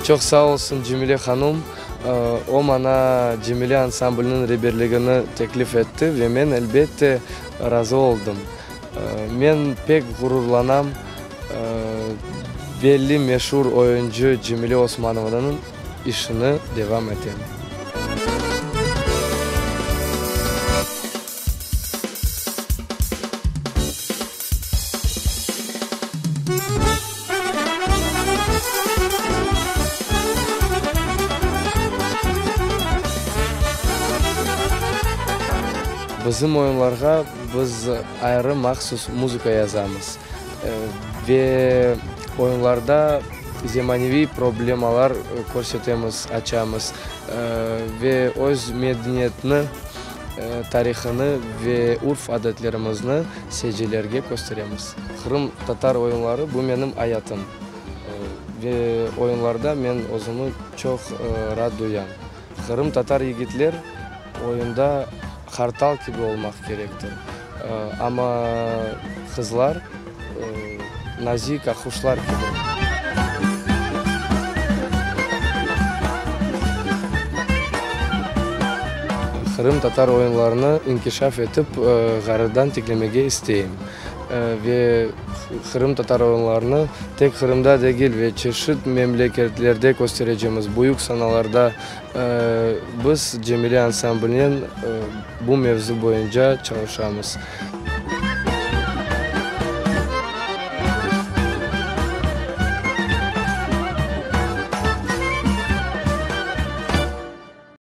Çoq sağ olsun Cemile hanum, o maña Cemile ansambliniñ reberligini teklif etti ve men, elbette, razı oldım. Men pek ğururlanam, belli meşur oyuncı Cemile Osmanovanıñ işini devam etem. Bizim oyunlarğa biz ayrı mahsus muzıka yazamız ve oyunlarda zemaneviy problemalar körsetemiz, açamız ve öz medeniyetni, tarihını ve urf-adetlerimizni seyircilerge kösteremiz. Qırımtatar oyunları, bu menim ayatım ve oyunlarda men özümi çoq raat duyam. Qırımtatar yigitler oyunda qartal kibi olmaq kerektir, amma qızlar nazik aquşlar kibi. Qırımtatar oyunlarını inkişaf etip, ğayrıdan tiklemege isteyim. Ve qırımtatar oyunlarını tek Qırımda degil ve çeşit memleketlerde kösterecemiz, büyük sanalarda. Biz Cemile ansamblinen bu mevzu boyunca çalışamız.